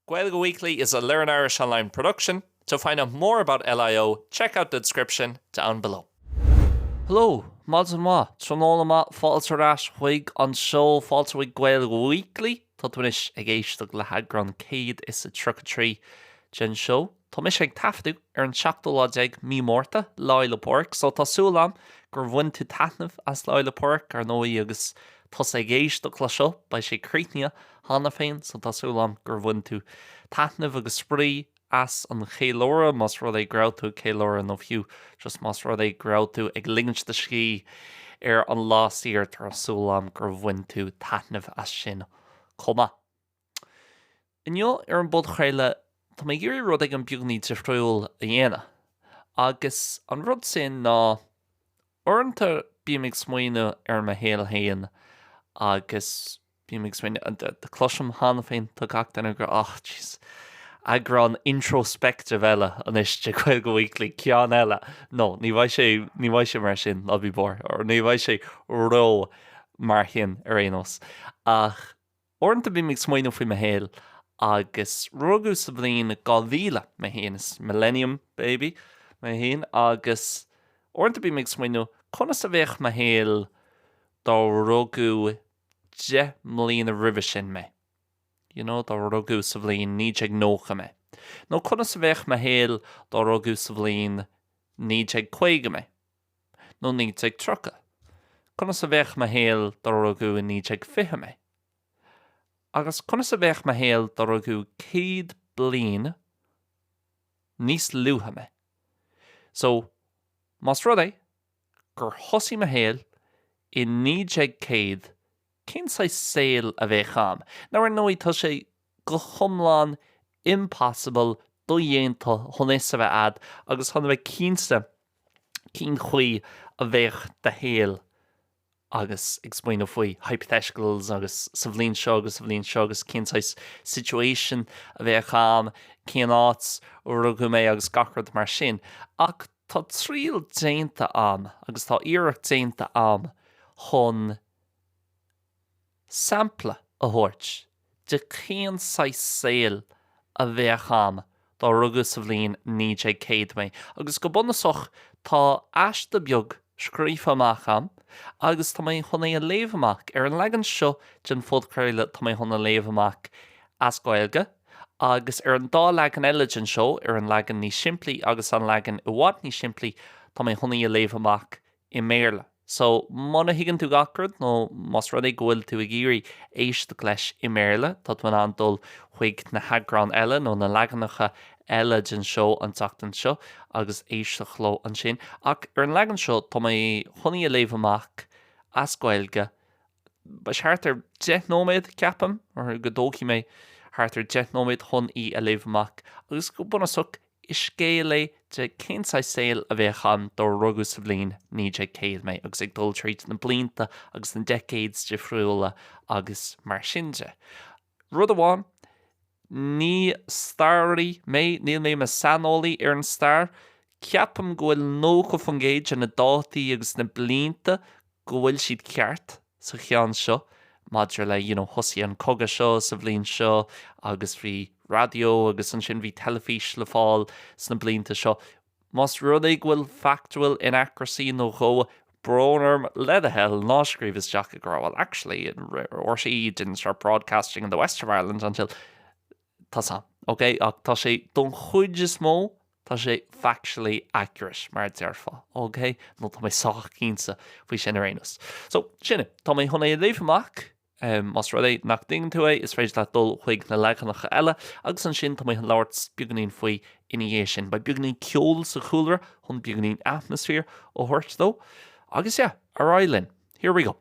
Gaeilge Weekly is a Learn Irish Online production. To find out more about LIO, check out the description down below. Hello, maidin mhaith, tráthnóna maith, fáilte ar ais chuig an seó, fáilte chuig Gaeilge Weekly. Tá tú anois ag éisteacht le heagrán 133 den seó. Tá mise ag taifeadadh ar an seachtú lá déag mí Márta, Lá Fhéile Pádraig, so tá súil a'm gur bhain tú taitneamh as Lá Fhéile Pádraig, ar ndóigh, agus tusa ag éisteacht le seo, beidh sé críochnaithe cheana féin, so tá súil a'm gur bhain tú taitneamh agus spraoi as an cheiliúradh, más rud é go raibh tú ag ceiliúradh nó fiú just más rud é go raibh tú ag ligint do scíth ar an lá saor, tá súil a'm gur bhain tú taitneamh as sin chomh maith. Inniu ar an bpodchraoladh tá mé ag iarraidh rud éigin beagainín difriúil a dhéanamh agus an rud sin ná uaireanta bím ag smaoineamh ar mo shaol féin agus bím ag smaoineamh, cloisim cheana féin tá gach duine ag rá oh jeez eagrán introspective eile anois de Gaeilge Weekly, ceann eile. No, ní bheidh sé, ní bheidh sé mar sin, ná bí buartha, or ní bheidh sé ró mar sin ar aon nós. Ach Uaireanta bím ag smaoineamh faoi mo shaol agus rugadh sa bhliain 2000 mé féin, is millennium baby mé féin agus uaireanta bím ag smaoineamh conas a bheadh mo shaol dá rugadh 10 mbliana roimhe sin mé, you know, dá rugadh sa bhliain 1990 mé. Nó conas a bheadh mo shaol dá rugadh sa bhliain 1950 mé. Nó 1930. Conas a bheadh mo shaol dá rugadh i 1920 mé? Agus conas a bheadh mo shaol dá rugadh 100 bliain níos luaithe mé? So, más rud é gur thosaigh mo shaol i 1900, cén saghas saoil a bheadh a'm? Now, ar ndóigh, tá sé go hiomlán impossible, dodhéanta chun fhios a bheith a'd agus chun a bheith cinnte cén chaoi a bheadh do shaol agus ag smaoineamh faoi hypotheticals agus sa bhliain seo agus sa bhliain seo agus cén saghas situation a bheadh a'm, cén áit a rugadh mé agus gach rud mar sin. Ach tá triail déanta a'm agus tá iarracht déanta a'm chun sampla a thabhairt de cén saghas saoil a bheadh a'm dá rugadh sa bhliain 1900 mé, agus go bunúsach tá aiste beag scríofa amach a'm agus tá mé chun é a léamh amach, ar an leagan seo den phodchraoladh tá mé chun a léamh amach as Gaeilge agus ar an dá leagan eile den seó, ar an leagan níos simplí agus an leagan i bhfad níos simplí, tá mé chun í a léamh amach i mBéarla. So, muna thuigeann tú gach rud, nó más rud é go bhfuil tú ag iarraidh éisteacht leis i mBéarla, tá tú in ann dul chuig na heagráin eile nó na leaganacha eile den seó an tseachtain seo agus éisteacht leo ansin. Ach ar an leagan seo, tá mé chun í a léamh amach as Gaeilge. Beidh sé thart ar 10 nóiméad, ceapaim, or go dtógfaidh mé thart ar 10 nóiméad chun í a léamh amach agus go bunúsach, Is scéal é de cén saghas saoil a bheadh a'm dá rugadh sa bhliain 1900 mé agus ag dul tríd na blianta agus na decades difriúla agus mar sin de. Rud amháin, ní staraí mé, níl mé i mo saineolaí ar an stair. Ceapaim go bhfuil 90% de na dátaí agus na blianta go bhfuil siad ceart sa cheann seo maidir le you know thosaigh an cogadh seo sa bhliain seo agus bhí raidió agus ansin bhí teilifís le fáil sna blianta seo. Más rud é go bhfuil factual inaccuracy nó dhó, brón orm, le do thoil, ná scríobh isteach ag rá well actually RTÉ didn't start broadcasting in the west of Ireland until Tá san, ok, ach tá sé, don chuid is mó, tá sé factually accurate, mar a déarfá, ok? Nó tá mé sách cinnte faoi sin ar aon nós. So, sin é. Tá mé chun é a léamh amach, más rud é nach dtuigeann tú é, is féidir leat dul chuig na leaganacha eile, agus ansin tá mé chun labhairt beagáinín faoi ina dhiaidh sin. Beidh beagáinín ceoil sa chúlra chun beagáinín atmaisféar a thabhairt dó. Agus yeah, ar aghaidh linn. Here we go.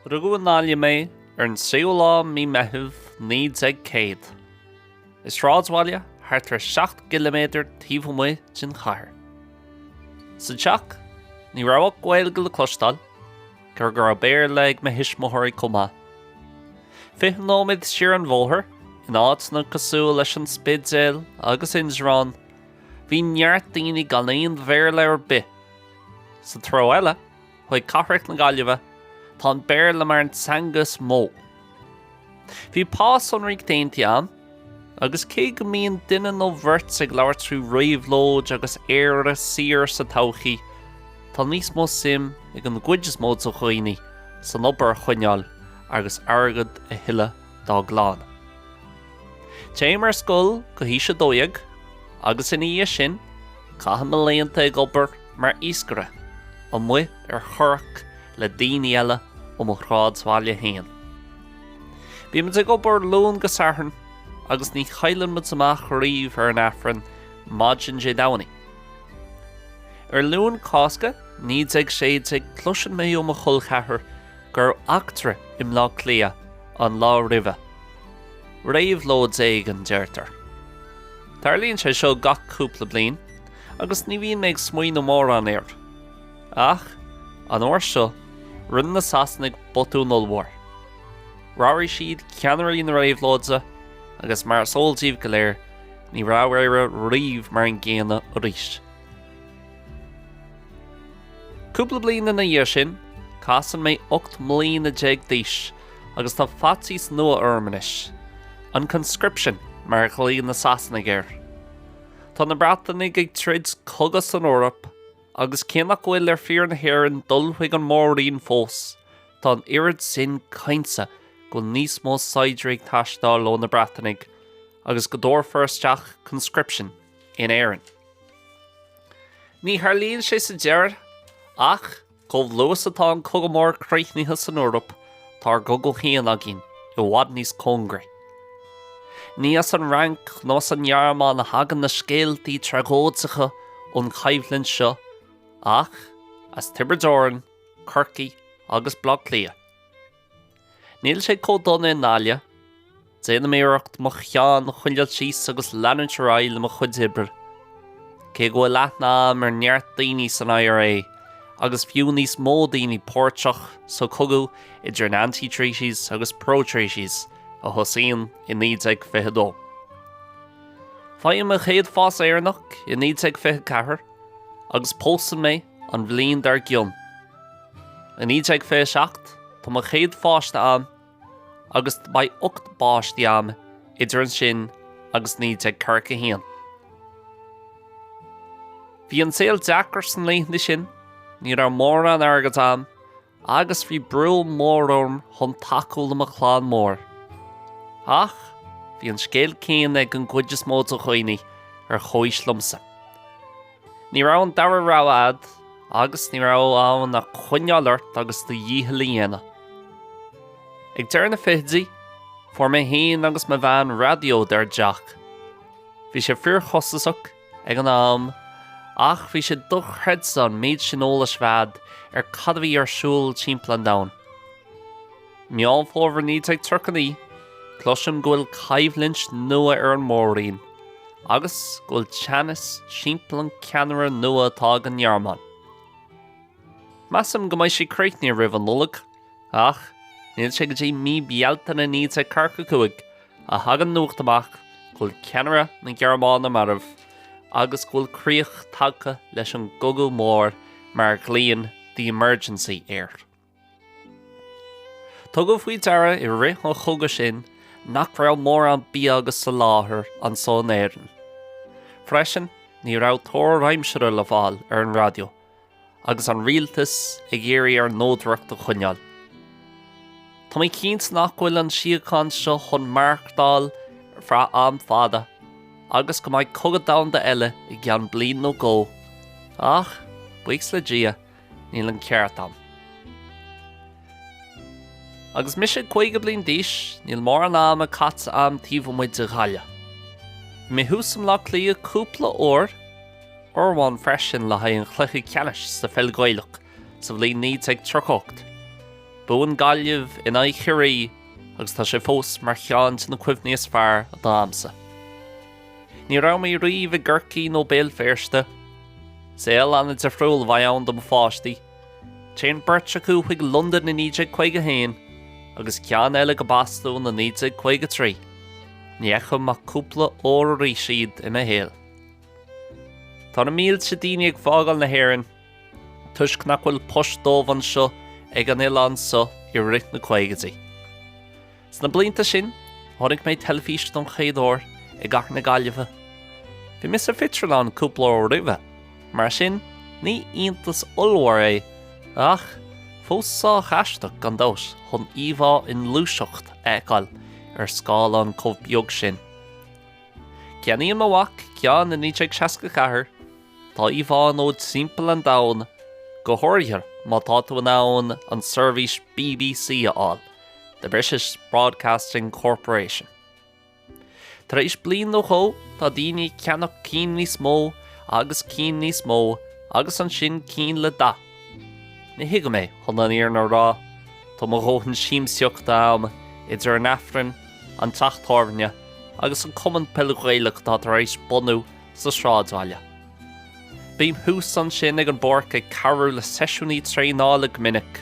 Rugadh i nGaillimh mé ar an 3ú lá mí Meitheamh 1900, i sráidbhaile thart ar 7 gciliméadar taobh amuigh den chathair. Sa teach, ní raibh ach Gaeilge le cloisteáil, cé go raibh Béarla ag mo thuismitheoirí chomh maith. 20 nóiméad siar an bhóthar, in áiteanna cosúil leis an Spidéal agus Indreabhán, bhí neart daoine gan aon Bhéarla ar bith. Sa treo eile, Chuig cathrach na Gaillimhe, tá an Béarla mar an teanga is mó. Bhí pá san Ríocht Aontaithe ann, agus cé go mbíonn duine nó bheirt ag labhairt faoi réabhlóid agus Éire saor sa todhchaí, tá níos mó suim ag an gcuid is mó de dhaoine san obair a choinneáil agus airgead a thuilleadh dá gclann. Téim ar scoil go haois 12 agus ina dhiaidh sin caithim mo laethanta ag obair mar iascaire amuigh ar churach le daoine eile ó mo shráidbhaile féin. Bímid ag obair Luan go Satharn agus ní chailleann muid amach riamh ar an Aifreann maidin Dé Domhnaigh. Ar Luan Cásca 1916 cloiseann mé ó mo chol ceathar go raibh eachtra i mBleá Cliath an lá roimhe. Réabhlóid éigin, deirtear. Tarlaíonn sé seo gach cúpla bliain agus ní bhíonn mé ag smaoineamh mórán air. Ach, an uair seo, rinne na Sasanaigh botún ollmhór. Mharaigh siad ceannairí na réabhlóide agus mar is eol daoibh go léir, ní raibh Éire riamh mar an gcéanna arís. Cúpla bliain ina dhiaidh sin, casann mé 18 mbliana d'aois agus tá faitíos nua orm anois, an conscription mar a ghlaoigh na Sasanaigh air. Tá na Breatanaigh ag troid cogadh san Eoraip agus cé nach bhfuil ar fir na hÉireann dul chuig an Mór-Roinn fós, tá an oiread sin cainte go bhfuil níos mó saighdiúirí ag teastáil ó na Breatanaigh agus go dtabharfar isteach conscription in Éirinn. Ní tharlaíonn sé sa deireadh, ach chomh luath is atá an Cogadh Mór críochnaithe san Eoraip, tá ár gcogadh féin againn i bhfad níos cóngaraí. Ní as an Fhrainc nó as an nGearmáin a thagann na scéaltaí tragóideacha ón choimhlint seo, ach as Tiobraid Árann, Corcaigh agus Baile Átha Cliath. Níl sé chomh dona i nGaillimh. Déanaim iarracht mo cheann a choinneáil síos agus leanúint ar aghaidh le mo chuid oibre. Cé go bhfuil aithne a'm ar neart daoine san IRA, agus fiú níos mó daoine páirteach sa chogadh idir an anti-treaties agus pro-treaties a thosaíonn i 1922. Faighim mo chéad phas Éireannach i 1924 agus pósann mé an bhliain dár gcionn. I 1927 tá mo chéad pháiste a'm agus beidh 8 bpáistí a'm idir ansin agus 1941. Bhí an saol deacair sna laethanta sin, ní raibh mórán airgid a'm agus bhí brú mór orm chun tacú le mo chlann mór. Ach bhí an scéal céanna ag an gcuid is mó de dhaoine ar chomhaois liomsa. Ní raibh an dara rogha a'd agus ní raibh ann ach coinneáil ort agus do dhícheall a dhéanamh. Ag deireadh na fichidí, fuair mé féin agus mo bhean raidió dár dteach. Bhí sé fíorchostasach ag an am ach bhí sé dochreidte an méid sin eolais a bheith a'd ar cad a bhí ar siúl timpeall an domhain. Meán Fómhair 1939, cloisim go bhfuil coimhlint nua ar an Mór-Roinn agus go bhfuil teannas timpeall an ceannaire nua atá ag an nGearmáin. Measaim go mbeidh sé críochnaithe roimh an Nollaig, ach níl sé go dtí mí Bealtaine 1945 a thagann nuacht amach go bhfuil ceannaire na Gearmáine marbh agus go bhfuil críoch tagtha leis an gCogadh Mór mar a ghlaonn The Emergency air. Tugadh faoi deara i rith an chogaidh sin nach raibh mórán bia agus soláthair anso in Éirinn. Freisin, ní raibh tuar aimsire le fáil ar an raidió agus an rialtas ag iarraidh ár neodracht a choinneáil. Tá mé cinnte nach bhfuil an tsíocháin seo chun maireachtáil ar feadh am fada agus go mbeidh cogadh domhanda eile i gceann bliain nó dhó, ach, buíochas le Dia, Níl an ceart a'm. Agus mise 50 bliain d'aois, níl mórán ama caite a'm taobh amuigh de Ghaillimh. Bhí mé thuas i mBleá Cliath cúpla uair, uair amháin freisin le haghaidh an chluiche ceannais sa pheil Ghaelach sa bhliain 1938. Buann Gaillimh in aghaidh Chiarraí agus tá sé fós mar cheann de na cuimhní is fearr atá a'msa. Ní raibh mé riamh i gCorcaigh nó Béal Feirste. Saol an-difriúil a bheidh ann do mo pháistí. Téann beirt acu chuig Londain i 1951 agus ceann eile go Bostún i 1953. Ní fheicfidh ach cúpla uair arís iad i mo shaol. Tá na mílte daoine ag fágáil na hÉireann toisc nach bhfuil poist dóibh anseo ag an oileán seo i rith na caogaidí. Sna blianta sin, chonaic mé teilifís don chéad uair i gcathair na Gaillimhe. Bhí mé sa phictiúrlann cúpla uair roimhe, mar sin ní iontas ollmhór é, ach fós sách aisteach gan dabht chun íomhá i ngluaiseacht a fheiceáil ar scáileán chomh beag sin. Ceannaíonn mo mhac ceann i 1964, tá íomhánna ó timpeall an domhain, go háirithe má tá tú in ann an seirbhís BBC a fháil, The British Broadcasting Corporation. Tar éis bliain nó dhó, tá daoine ag ceannach cinn níos mó agus cinn níos mó agus ansin cinn le dath. Ní thuigim é, chun an fhírinne a rá. Tá mo dhóthain siamsaíochta a'm idir an Aifreann, an teach tábhairne agus an cumann peile Gaelach atá tar éis bunú sa sráidbhaile. Bím thuas ansin ag an bpáirc ag cabhrú le seisiúiní traenála go minic.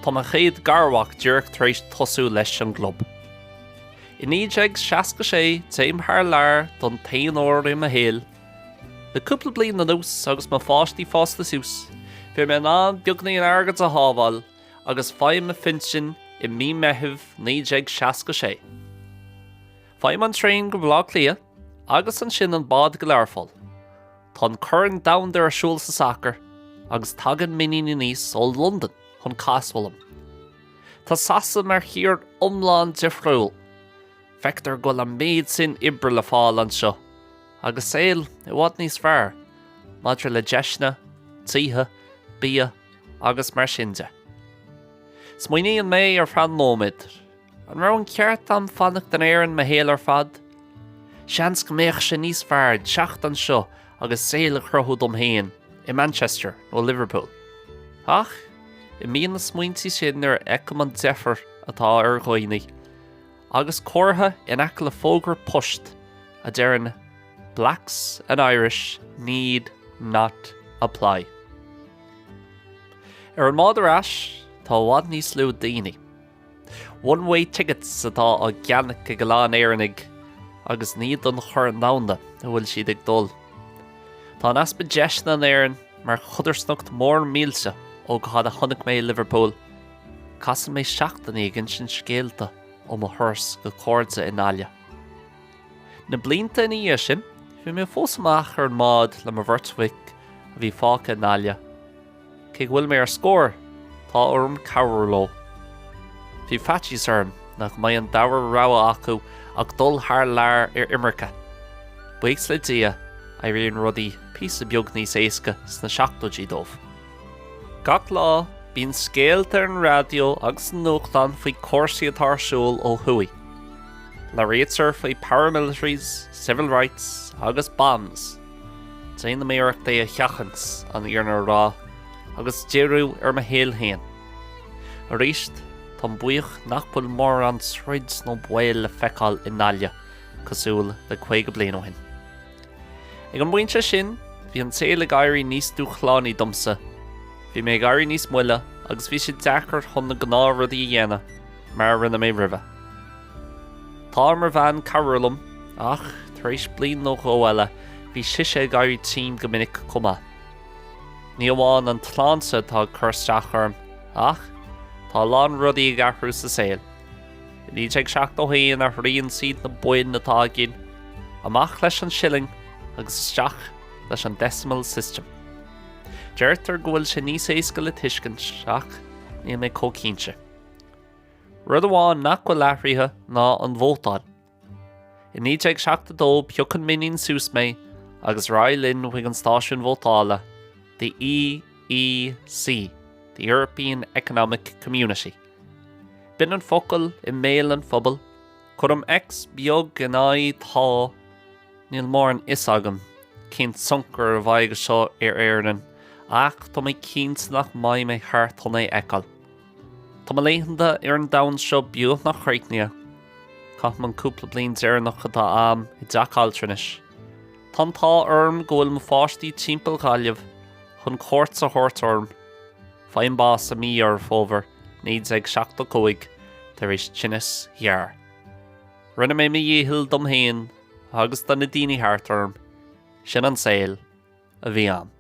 Tá mo chéad garmhac díreach tar éis tosú leis an gclub. I 1966 téim thar lear don t-aon uair i mo shaol. Le cúpla bliain anuas agus mo pháistí fásta suas, bhí mé in ann beagainín airgid a shábháil agus faighim mo phinsean i mí Meithimh 1966. Faighim an traein go Baile Átha Cliath agus ansin an bád go Learpholl. Tá an Corn Domhanda ar siúl sa sacar agus tagann m'iníon aníos ó Londain chun castáil liom. Tá Sasana mar thír iomlán difriúil. Feictear go bhfuil an méid sin oibre le fáil anseo agus saol i bhfad níos fearr maidir le deiseanna, tithe, bia agus mar sin de. Smaoiníonn mé ar feadh nóiméad. An raibh an ceart a'm fanacht in Éirinn mo shaol ar fad? Seans go mbeadh sé níos fearr teacht anseo agus saol a chruthú dom féin i Manchester nó Liverpool. Ach imíonn na smaointí sin nuair a fheicim an deifir atá ar dhaoine, agus comhartha in aice le fógra poist a deireann 'Blacks and Irish need not apply'. Ar an mbád ar ais, tá i bhfad níos lú daoine. One way tickets atá á gceannach ag a lán Éireannaigh agus ní don Chorn Domhanda a bhfuil siad ag dul. Tá an easpa deiseanna in Éirinn mar chodarsnacht mór millteach ó cad a chonaic mé i Liverpool. Casann mé seachtainí ag insint scéalta ó mo thuras go cairde i nGaillimh. Na blianta ina dhiaidh sin, bhí mé fós amach ar an mbád le mo bheirt mhic a bhí fágtha i nGaillimh. Cé go bhfuil mé ar scor, tá orm cabhrú leo. Bhí faitíos orm nach mbeidh an dara rogha acu ach dul thar lear ar imirce. Buíochas le Dia, éiríonn rudaí píosa beag níos éasca sna seachtóidí dóibh. Gach lá, bíonn scéalta ar an raidió agus sa nuachtán faoi cúrsaí atá ar siúl ó thuaidh. Labhraítear faoi paramilitaries, civil rights agus bombs. Déanaim iarracht é a sheachaint, an fhírinne a rá, agus díriú ar mo shaol féin. Arís, táim buíoch nach bhfuil mórán troid nó baol le feiceáil i nGaillimh cosúil le 50 bliain ó shin. Ag an bpointe sin, bhí an saol ag éirí níos dúshlánaí domsa. Bhí mé ag éirí níos moille agus bhí sé deacair chun na gnáthrudaí a dhéanamh mar a rinne mé roimhe. Tá ar mo bhean cabhrú liom, ach tar éis bliain nó dhó eile bhí sise ag éirí tinn go minic chomh maith. Ní amháin an tsláinte atá ag cur isteach orm, ach tá a lán rudaí ag athrú sa saol. I 1971 athraíonn siad na boinn atá againn, amach leis an silling agus isteach leis an decimal system. Deirtear go bhfuil sé níos éasca le tuiscint, ach níl mé chomh cinnte. Rud amháin nach bhfuil athraithe ná an vótáil. I 1972 piocann m'iníon suas mé agus ar aghaidh linn chuig an stáisiún vótála, the EEC, the European Economic Community. B'in an focal i mbéal an phobail. Cuirim X beag in aghaidh tá. Níl mórán fhios agam cén tionchar a bheidh aige seo ar Éirinn ach tá mé cinnte nach mbeidh mé thart chun é a fheiceáil. Tá mo laethanta ar an domhan seo beagnach críochnaithe. Caithim an cúpla bliain deireanach atá a'm i dteach altranais. Tá an t-ádh orm go bhfuil mo pháistí timpeall Ghaillimh chun cuairt a thabhairt orm. Faighim bás i mí Dheireadh Fómhair 1975 tar éis tinnis ghearr. Rinne mé mo dhícheall dom féin agus do na daoine thart orm, sin an saol a bhí a'm.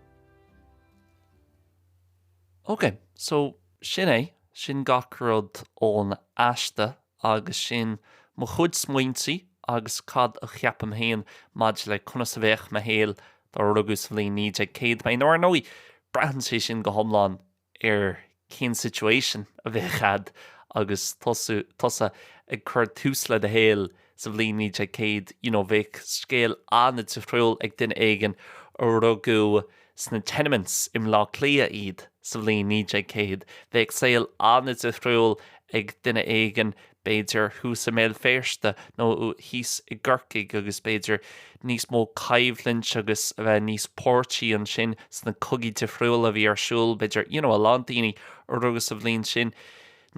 Ok, so sin é, sin gach rud ón aiste. Agus sin mo chuid smaointe agus cad a cheapaim féin maidir le conas a bheadh mo shaol dá rugadh sa bhliain 1900 mé. Nó ar ndóigh, braitheann sé sin go hiomlán ar cén situation a bheadh a'd agus tusa ag cur tús le do shaol sa bhliain 1900, you know, bheadh scéal an-difriúil ag duine éigin a rugadh sna tenements i mBleá Cliath iad sa bhliain 1900. Bheadh saol an-difriúil ag duine éigin, b'fhéidir, thuas i mBéal Feirste nó thíos i gCorcaigh agus b'fhéidir níos mó coimhlint agus a bheith níos páirtí ansin sna cogaí difriúla a bhí ar siúl, b'fhéidir, you know, a lán daoine a rugadh sa bhliain sin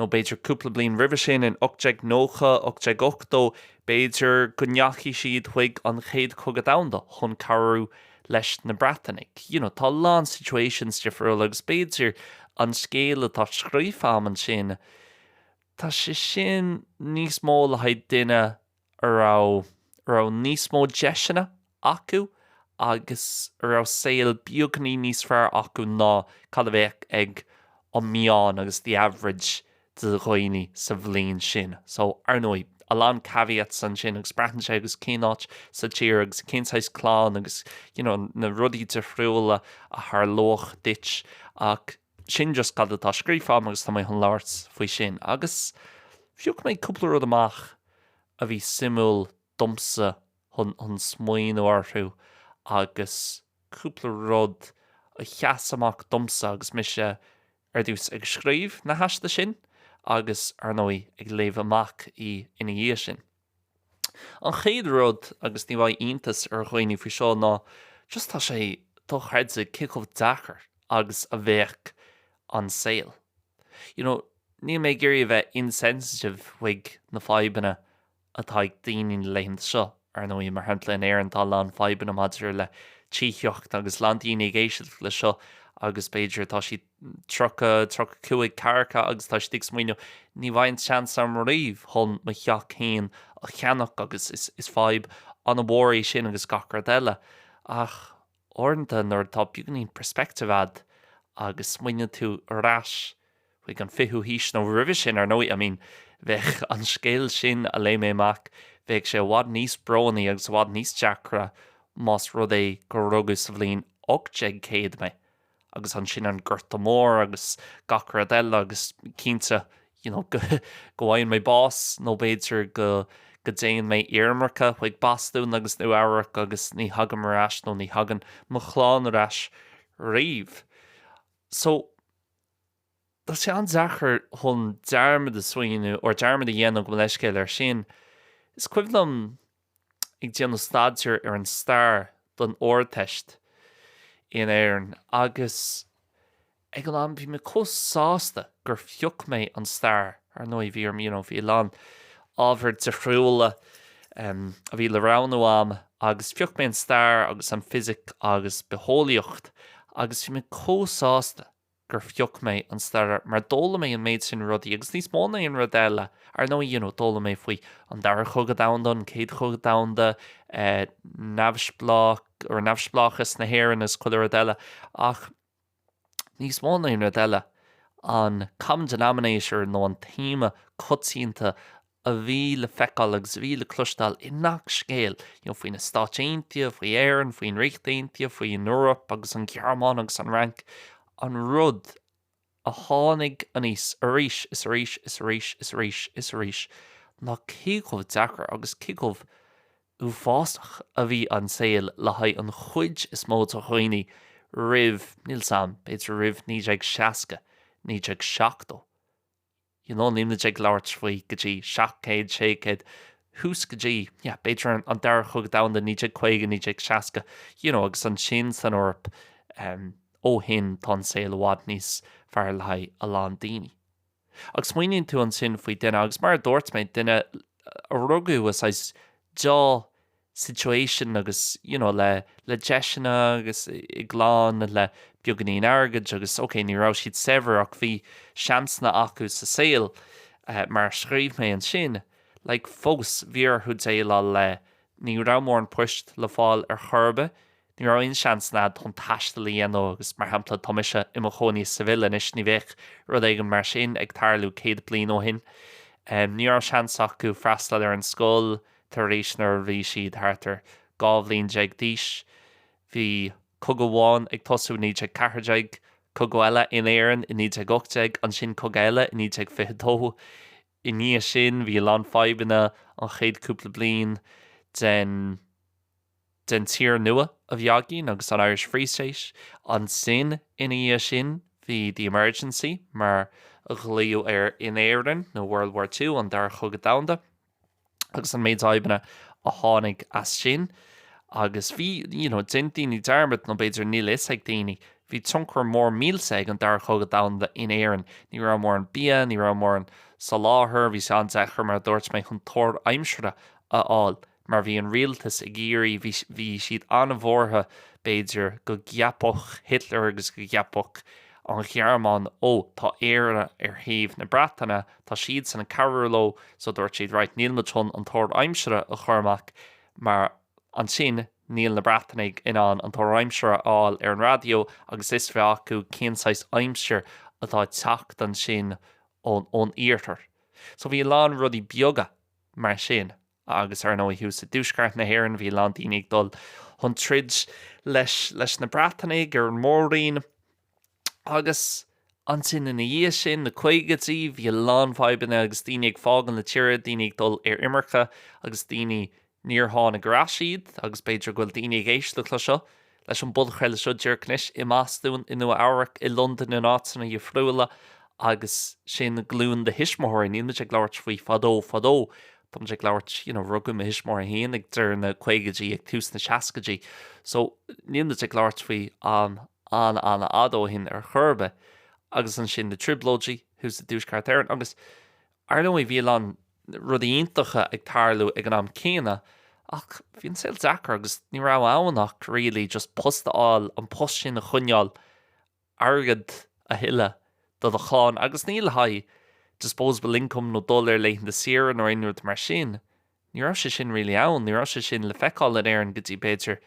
nó b'fhéidir cúpla bliain roimhe sin in 1890, 1880, b'fhéidir go ndeachaigh siad chuig an Chéad Chogadh Domhanda chun cabhrú leis na Breatanaigh. You know, tá a lán situations difriúla agus b'fhéidir an scéal atá scríofa a'm ansin, tá sé sin níos mó le haghaidh duine a raibh, a raibh níos mó deiseanna acu agus a raibh saol beagainín níos fearr acu ná cad a bheadh ag an meán agus the average de dhaoine sa bhliain sin. So, ar ndóigh, a lán caveats ansin agus braitheann sé agus cén áit sa tír agus cén saghas clann agus you know na rudaí difriúla a tharlódh duit ach sin just cad atá scríofa a'm agus tá mé chun labhairt faoi sin. Agus phioc mé cúpla rud amach a bhí suimiúil domsa chun chun smaoineamh orthu agus cúpla rud a sheas amach domsa agus mise ar dtús ag scríobh na haiste sin agus, ar ndóigh, ag léamh amach í ina dhiaidh sin. An chéad rud, agus ní bheidh iontas ar dhaoine faoi seo, ná just tá sé dochreidte cé chomh deacair agus a bheadh an saol. You know, níl mé ag iarraidh a bheith insensitive chuig na fadhbanna atá ag daoine na laethanta seo. Ar ndóigh, mar shampla, in Éirinn tá a lán fadhbanna maidir le tithíocht agus a lán daoine ag éisteacht le seo agus b'fhéidir tá siad 30, 35, ceathracha agus tá siad ag smaoineamh ní bheidh an seans agam riamh chun mo theach féin a cheannach agus is fadhb an-mhór é sin agus gach rud eile. Ach uaireanta nuair atá beagáinín perspective a'd agus smaoineann tú ar ais chuig an fichiú haois nó roimhe sin ar ndóigh, I mean bheadh an scéal sin a léigh mé amach, bheadh sé i bhfad níos brónaí agus i bhfad níos deacra más rud é gur rugadh sa bhliain 1800 mé agus ansin an Gorta Mór agus gach rud eile agus cinnte you know go bhfaigheann mé bás nó b'fhéidir go go dtéann mé ar imirce chuig Bostún agus Nua Eabhrac agus ní thagaim ar ais nó ní thagann mo chlann ar ais riamh. So tá sé an-deacair chun dearmad a smaoineamh or dearmad a dhéanamh gabh mo leithscéal air sin. Is cuimhin liom ag déanamh staidéir ar an stair don Ardteist in Éirinn agus ag an am bhí mé chomh sásta gur phioc mé an stair. Ar ndóigh bhí orm, you know, bhí a lán ábhair difriúla a bhí le roghnú a'm agus phioc mé an stair agus an fisic agus bitheolaíocht agus bhí mé chomh sásta gur phioc mé an stair mar d'fhoghlaim mé an méid sin rudaí agus níos mó ná aon rud eile, ar ndóigh, you know, d'fhoghlaim mé faoi an Dara Cogadh Domhanda, an Chéad Chogadh Domhanda, neamhspleách, or neamhspleáchas na hÉireann agus chuile rud eile ach níos mó ná aon rud eile, an common denominator nó an téama coitianta a bhí le feiceáil agus a bhí le cloisteáil i ngach scéal, you know, faoi na Stáit Aontaithe, faoi Éirinn, faoin Ríocht Aontaithe, faoin Eoraip agus an Ghearmáin agus an Fhrainc, an rud a tháinig aníos arís is arís is arís is arís is arís ná cé chomh deacair agus cé chomh uafásach a bhí an saol le haghaidh an chuid is mó de dhaoine roimh, níl 's a'm, b'fhéidir roimh 1960, 1970. You know, níl muid ag labhairt faoi go dtí 700, 600, thuas go dtí, yeah, b'fhéidir an Dara Cogadh Domhanda, 1950, 1960, you know, agus ansin san Eoraip, um, ó shin tá an saol i bhfad níos fearr le haghaidh a lán daoine. Agus smaoiníonn tú ansin faoi duine, agus mar a dúirt mé, duine a rugadh i saghas deá situation agus you know le le deiseanna agus i gclann le beagáinín airgid agus ok ní raibh siad saibhir ach bhí seansanna acu sa saol mar a scríobh mé ansin like fós bhí orthu déileáil le ní raibh mórán poist le fáil ar chor ar bith ní raibh aon seansanna a'd chun taisteal a dhéanamh agus mar shampla tá mise i mo chónaí i Sevilla anois ní bheadh rud éigin mar sin ag tarlú 100 bliain ó shin. Ní raibh seans acu freastal ar an scoil tar éis nuair a bhí siad thart ar 12 bhliain d'aois. Bhí cogadh amháin ag tosú i 1914, cogadh eile in Éirinn i 1918, ansin cogadh eile i 1922. I ndiaidh sin bhí a lán fadhbanna an chéad cúpla bliain den den tír nua a bhí againn agus an Irish Free State. Ansin ina dhiaidh sin bhí The Emergency mar a ghlaodh air in Éirinn nó World War II, an Dara Chogadh Domhanda, agus an méid fadhbanna a tháinig as sin. Agus bhí, you know, déanann daoine dearmad nó b'fhéidir níl a fhios ag daoine, bhí tionchar mór millteach ag an Dara Chogadh Domhanda in Éirinn. Ní raibh mórán bia, ní raibh mórán soláthair, bhí sé an-deacair mar a dúirt mé chun tóir aimsire a fháil. mar bhí an rialtas ag iarraidh, bhí, bhí siad an-bhuartha, b'fhéidir, go gceapfadh Hitler agus go gceapfadh an Ghearmáin, ó, tá Éire ar thaobh na Breataine, tá siadsan ag cabhrú leo, so dúirt siad, right, níl muid chun an tóir aimsire a chur amach mar ansin níl na Breatanaigh in ann an tóir aimsire a fháil ar an raidió agus fhios bheith acu cén saghas aimsir atá ag teacht ansin ón, ón iarthar. So bhí a lán rudaí beaga mar sin. Agus ar ndóigh thuas i dtuaisceart na hÉireann bhí a lán daoine ag dul chun troid leis leis na Breatanaigh ar an Mór-Roinn. Agus ansin ina dhiaidh sin, na caogaidí, bhí a lán fadhbanna agus daoine ag fágáil na tíre, daoine ag dul ar imirce agus daoine níor tháinig ar ais iad agus b'fhéidir go bhfuil daoine ag éisteacht le seo leis an bpodchraoladh seo díreach anois i mBostún, i Nua Eabhrac, i Londain, in áiteanna dhifriúla agus sin glúin do thuismitheoirí. Níl muid ag labhairt faoi fadó fadó, tá muid ag labhairt, you know, rugadh mo thuismitheoirí féin ag deireadh na caogaidí, ag tús na seascaidí. So níl muid ag labhairt faoi am an-an-fhada ó shin ar chor ar bith. Agus ansin na trioblóidí thuas i dTuaisceart Éireann agus Ar ndóigh, bhí a lán rudaí iontacha ag tarlú ag an am céanna, ach bhí an saol deacair agus ní raibh ann ach really just post a fháil, an post sin a choinneáil, airgead a thuilleadh do do chlann agus ní le haghaidh disposable income nó dul ar laethanta saoire nó aon rud mar sin. Ní raibh sé sin really ann, ní raibh sé sin le feiceáil in Éirinn go dtí b'fhéidir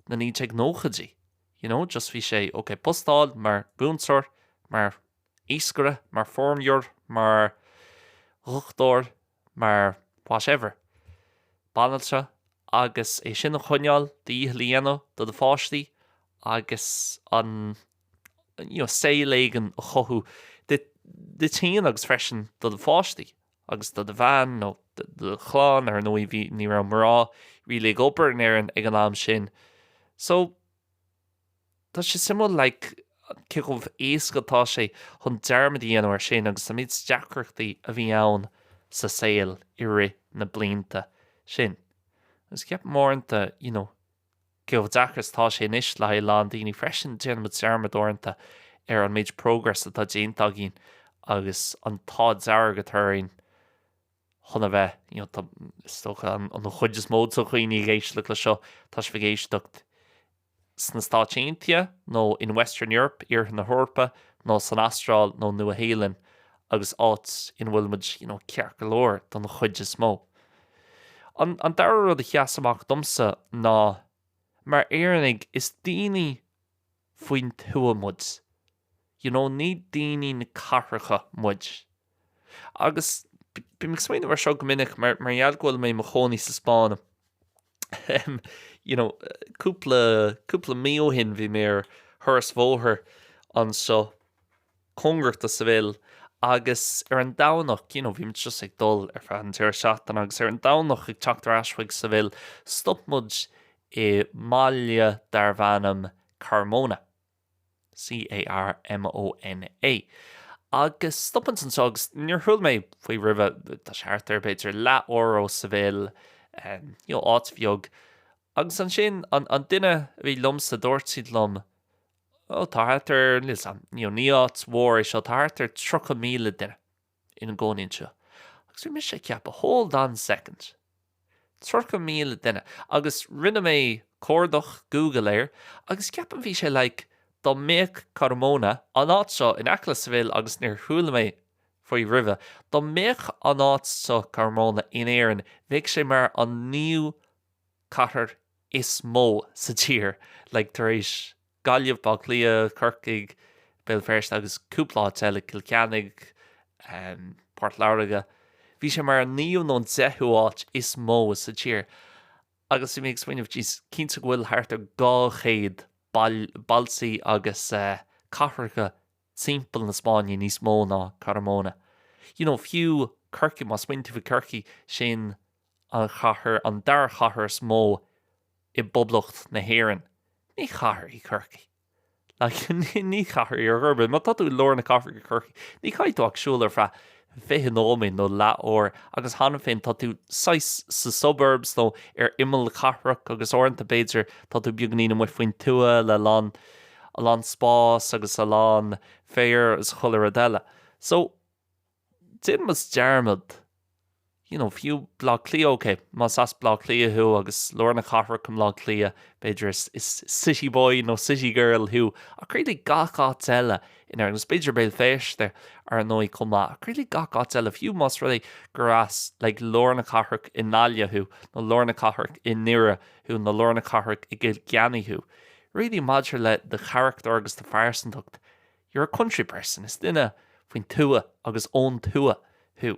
na 1990idí. You know, just bhí sé, ok, post a fháil mar mhúinteoir, mar iascaire, mar feirmeoir, mar dhochtúir, mar whatever, banaltra, agus é sin a choinneáil, do dhícheall a dhéanamh do do pháistí agus an you know, saol éigin a chothú duit féin agus freisin do do pháistí agus do do bhean nó do do chlann, ar ndóigh bhí, ní raibh mná really ag obair in Éirinn ag an am sin. So, Tá sé suimiúil like cé chomh éasca atá sé chun dearmad a dhéanamh ar sin agus an méid deacrachtaí a bhí ann sa saol i rith na blianta sin. Agus ceapaim uaireanta, you know, cé chomh deacair is atá sé anois le haghaidh a lán daoine freisin, déanann muid dearmad uaireanta ar an méid progress atá déanta againn agus an t-ádh dearg atá orainn chun a bheith, you know, tá, is dócha, an chuid is mó de dhaoine ag éisteacht le seo, tá sibh ag éisteacht sna Stáit Aontaithe nó in Western Europe, Iarthar na hEorpa, nó san Astráil nó Nua Shéalainn agus áit ina bhfuil muid, you know, ceart go leor don chuid is mó. An, an dara rud a sheas amach domsa ná, mar Éireannaigh, is daoine faoin tuath muid. You know, ní daoine na cathracha muid. Agus bím ag smaoineamh ar seo go minic mar mar gheall go bhfuil mé i mo chónaí sa Spáinn. You know, cúpla, cúpla mí ó shin bhí mé ar thuras bhóthair anseo cóngarach do Seville agus ar an Domhnach, you know, bhí muid just ag dul ar feadh an deireadh seachtaine agus ar an Domhnach ag teacht ar ais chuig Seville, stop muid i mbaile darbh ainm Carmona. C-A-R-M-O-N-A. Agus stop muid anseo agus níor chuala mé faoi roimhe, tá sé thart ar b'fhéidir leath uair ó Seville, you know, áit bheag. Agus ansin an, an duine a bhí liomsa dúirt siad liom, oh, tá thart ar, níl 's a'm, you know, ní áit mhór é seo, tá thart ar 30,000 duine ina gcónaí anseo. Agus bhí mise ag ceapadh, hold on second. 30,000 duine agus rinne mé cuardach Google air agus ceapaim bhí sé like dá mbeadh Carmona, an áit seo in aice le Seville agus níor chuala mé faoi roimhe, dá mbeadh an áit seo Carmona in Éirinn bheadh sé mar an naoú cathair is mó sa tír like tar éis Gaillimh, Baile Átha Cliath, Corcaigh, Béal Feirste agus cúpla áit eile, Cill Cheannaigh, Port Láirge. Bhí sé mar an naoú nó an deichiú áit is mó sa tír. Agus bhí mé ag smaoineamh, jeez, cinnte go bhfuil thart ar 200 bailtí agus cathracha timpeall na Spáinne níos mó ná Carmona. You know, fiú Corcaigh, má smaoiníonn tú faoi Corcaigh, sin an chathair, an dara chathair is mó i bPoblacht na hÉireann. Ní chathair í Corcaigh. Like, ní chathair í ar chor ar bith. Má tá tú i lár na cathrach i Corcaigh, ní chaithfidh tú ach siúl ar feadh 20 nóiméad nó leath uair agus cheana féin tá tú saghas sa suburbs nó ar imeall na cathrach agus uaireanta b'fhéidir tá tú beagáinín amuigh faoin tuath le lán a lán spás agus a lán féar is chuile rud eile. So, déanaimis dearmad, you know, fiú Bleá Cliath, ok, más as Bleá Cliath thú agus lár na cathrach i mBleá Cliath, b'fhéidir is, is city boy nó city girl thú, ach really gach áit eile in Éirinn, agus b'fhéidir Béal Feirste ar ndóigh chomh maith, ach really gach áit eile, fiú más rud é gur as like lár na cathrach i nGaillimh thú, nó lár na cathrach i nDoire thú, nó lár na cathrach i gCill Cheannaigh thú, really maidir le do charachtar agus do phearsantacht, you're a country person, is duine faoin tuath agus ón tuath thú.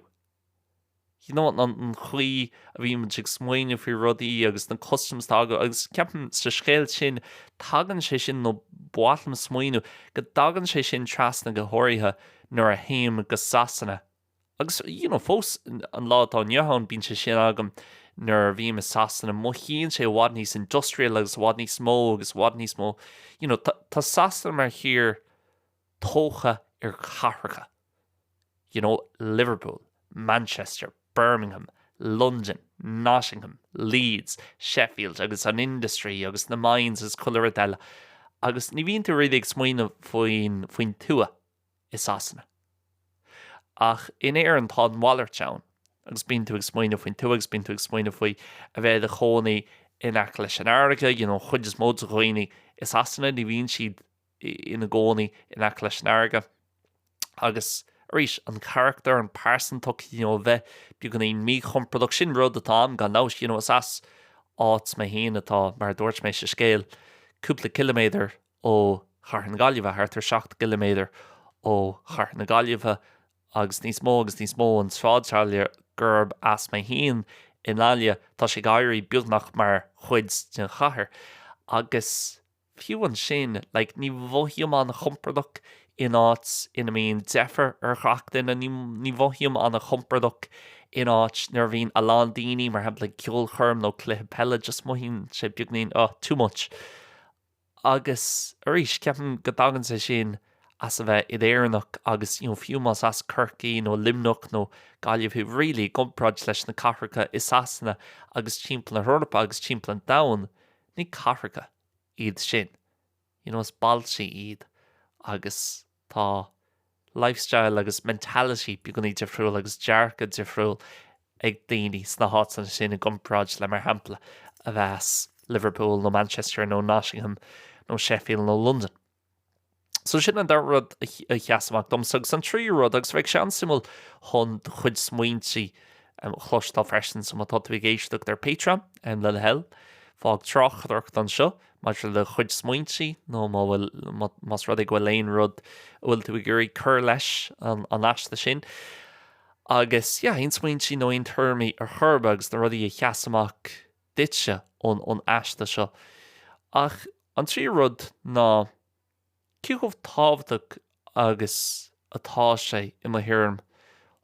You know, an chaoi a bhímid ag smaoineamh faoi rudaí agus na customs atá againn agus ceapaim sa scéal sin tagann sé sin nó ba mhaith liom smaoineamh go dtagann sé sin trasna go háirithe nuair a théim go Sasana Agus, you know, fós an lá atá inniu ann, bíonn sé sin agam nuair a bhím i Sasana, mothaíonn sé i bhfad níos industrial agus i bhfad níos mó agus i bhfad níos mó, you know, tá Sasana mar thír tógtha ar chathracha, you know, Liverpool, Manchester, Birmingham, London, Nottingham, Leeds, Sheffield agus an industry agus na mines agus chuile rud eile agus ní bhíonn tú really ag smaoineamh faoin, faoin tuath. i Sasana. Ach in Éirinn tá an mhalairt ann agus bíonn tú ag smaoineamh faoin tuath agus bíonn tú ag smaoineamh faoi a bheith i do chónaí in aice leis an fharraige, you know, an chuid is mó de dhaoine i Sasana ní bhíonn siad ina gcónaí in aice leis an fharraige. Agus arís, an carachtar, an pearsantacht, you know, a bheith beagáinín míchompordach, sin rud atá ann gan dabht, you know, is as áit mé féin atá, mar a dúirt mé sa scéal, cúpla ciliméadar ó Chathair na Gaillimhe, thart ar 7 gciliméadar ó Chathair na Gaillimhe, agus níos mó agus níos mó an sráidbhaile gurb as mé féin i nGaillimh, tá sé ag éirí beagnach mar chuid den chathair. Agus fiú ansin, like, ní mhothaím an-chompordach in áit ina mbíonn deifir ar ghach duine, ní mhothaím an-chompordach in áit nuair a bhíonn a lán daoine, mar shampla ag ceolchoirm nó cluiche peile, just mothaíonn sé beagnín, oh, too much. Agus arís, ceapaim go dtagann sé sin as a bheith i d'Éireannach agus you know fiú más as Corcaigh nó Luimneach nó Gaillimh thú, really, i gcomparáid leis na cathracha i Sasana agus timpeall na hEorpa agus timpeall an domhain, ní cathracha iad sin. You know, is bailte iad agus Tá lifestyle agus mentality beagáinín difriúil agus dearcadh difriúil ag daoine sna háiteanna sin i gcomparáid le, mar shampla, a bheith as Liverpool nó Manchester nó Nottingham nó Sheffield nó Londain. So sin an dara rud a sheas amach domsa. Agus an tríú rud, agus bheadh sé an-suimiúil chun do chuid smaointe a chloisteáil freisin, so má tá tú ag éisteacht ar Patreon, le do thoil, fág tráchtaireacht anseo Maidir le do chuid smaointe nó má bhfuil, más rud é go bhfuil aon rud a bhfuil tú ag iarraidh cur leis an aiste sin. Agus yeah, aon smaointe nó aon tuairimí ar chor ar bith agus na rudaí a sheas amach duitse ón ón aiste seo. Ach an tríú rud ná cé chomh tábhachtach agus atá sé i mo thuairim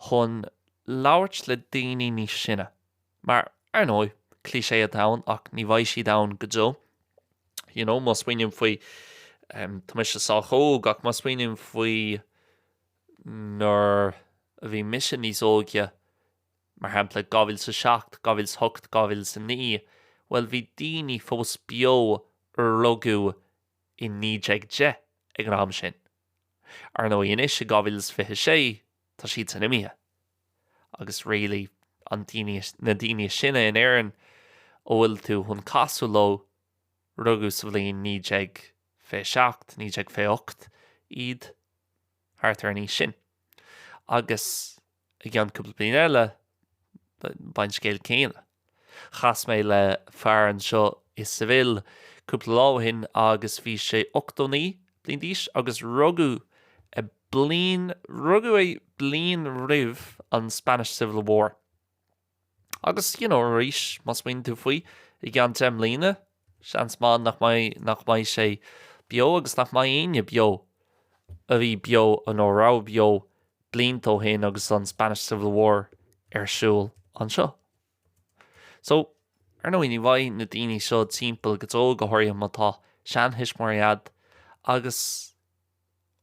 chun labhairt le daoine níos sine. Mar, ar ndóigh, cliché atá ann ach ní bheidh siad ann go deo. You know, má smaoiním faoi, tá mise sách óg ach má smaoiním faoi nuair a bhí mise níos óige, mar shampla 2007, 2008, 2009, bhuel bhí daoine fós beo a rugadh i 1910 ag an am sin. Ar ndóigh anois i 2026 tá siad san imithe. Agus really an daoine, na daoine is sine in Éirinn a bhfuil tú chun casadh leo, rugadh sa bhliain 1927, 1928 iad, thart ar an aois sin. Agus i gceann cúpla bliain eile, beidh an scéal céanna. Chas mé le fear anseo i Seville cúpla lá ó shin agus bhí sé 89 bliain d'aois agus rugadh i. Bliain, rugadh é bliain roimh an Spanish Civil War. Agus, you know, arís, má smaoiníonn tú faoi, i gceann 10 mbliana, seans maith nach mbeidh, nach mbeidh sé beo agus nach mbeidh éinne beo a bhí beo nó a raibh beo blianta ó shin agus an Spanish Civil War ar siúl anseo. So, ar ndóigh, ní bheidh na daoine seo timpeall go deo, go háirithe má tá seanthuismitheoirí a'd agus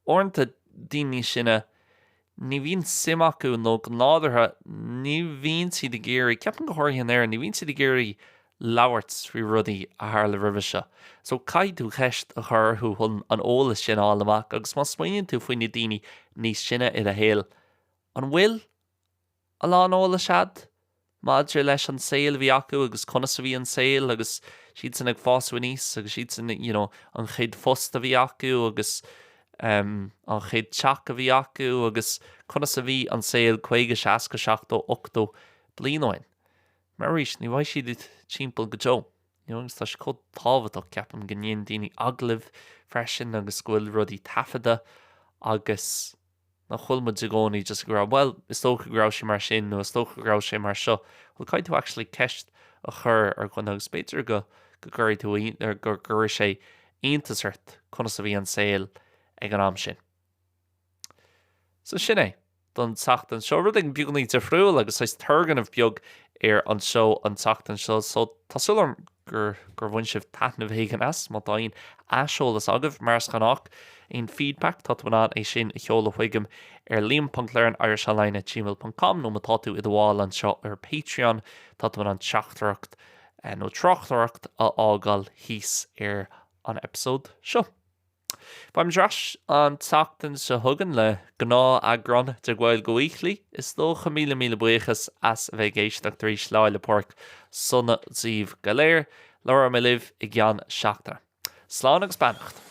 uaireanta daoine níos sine, ní bhíonn suim acu nó go nádúrtha ní bhíonn siad ag iarraidh, ceapaim go háirithe in Éirinn, ní bhíonn siad ag iarraidh labhairt faoi rudaí a tharla roimhe seo. So caithfidh tú ceist a chur orthu chun an eolas sin a fháil amach agus má smaoiníonn tú faoi na daoine níos sine i do shaol, an bhfuil a lán eolais a'd maidir leis an saol a bhí acu agus conas a bhí an saol agus siadsan ag fás aníos agus siadsan you know an chéad phost a bhí acu agus um, an chéad teach a bhí acu agus conas a bhí an saol 50, 60, 70, 80 bliain ó shin. Mar arís, ní bheidh siad timpeall go deo. You know, agus tá sé chomh tábhachtach, ceapaim, go ndéanann daoine agallaimh freisin agus go bhfuil rudaí taifeadta agus nach bhfuil muid i gcónaí just ag rá bhuel, is dócha go raibh sé mar sin nó is dócha go raibh sé mar seo. Bhuel, caithfidh tú actually ceist a chur ar dhuine agus b'fhéidir go go gcuirfidh tú go gcuirfidh sé iontas ort conas a bhí an saol ag an am sin. So sin é don tseachtain seo. Rud éigin beagáinín difriúil agus saghas turgnamh beag ar an seó an tseachtain seo. So tá súil agam gur gur bhain sibh taitneamh éigin as. Má tá aon aiseolas agaibh, mar is gnách, aon feedback, tá tú in ann é sin a sheoladh chuigam ar liam.learnirishonline at gmail ponc com nó má tá tú i do bhall anseo ar Patreon, tá tú in ann teachtaireacht nó tráchtaireacht a fhágáil thíos ar an eipeasóid seo. Beidh muid ar ais an tseachtain seo chugainn le gnáth-eagrán de Gaeilge Weekly. Is dócha míle míle buíochas as a bheith ag éisteacht arís Lá 'le Pádraig sona daoibh go léir. Labhróidh mé libh i gceann seachtaine. Slán agus beannacht.